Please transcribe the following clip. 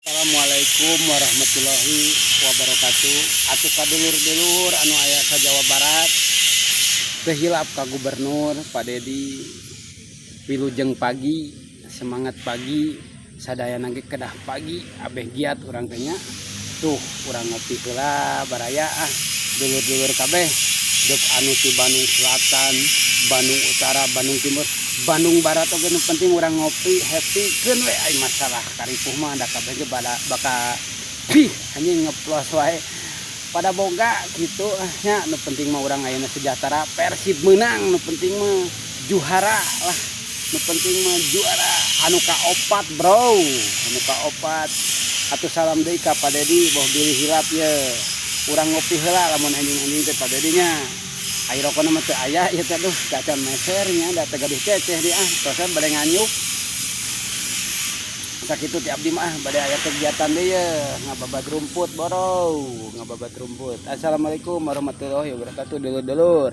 Assalamualaikum warahmatullahi wabarakatuh. Atuh ka dulur-dulur anu aya sa Jawa Barat, teu hilap ka Gubernur Pak Dedi. Wilujeng pagi, semangat pagi sadayana ge, kedah pagi abeh giat urang teh nya. Tuh, urang ngopi heula baraya. Ah, dulur-dulur kabeh dek anu ti Bandung Selatan, Bandung Utara, Bandung Timur, Bandung Barat oge, nu penting urang ngopi happy keun we. Ai masalah karipuh mah da kabeh ge bada bakal pih anjing ngeplos wae pada boga gitu nya. Nu penting mah urang ayeuna sejahtera, Persib menang, nu penting mah juara lah, nu penting mah juara anu kaopat, bro, anu kaopat. Atuh salam deui ka Pak Dedi, boh bilih hilap ye. Urang ngopi heula, lamun anjing-anjing teh Pak Dedi nya. Ai rokona mah teu aya ieu teh, aduh, cacan meser nya, da teu gaduh ceceh di ah tosan bade nganyuk. Sakitu ti abdi mah, bade aya kegiatan deui ye, ngababat rumput, boro, ngababat rumput. Assalamualaikum warahmatullahi wabarakatuh, dulur-dulur.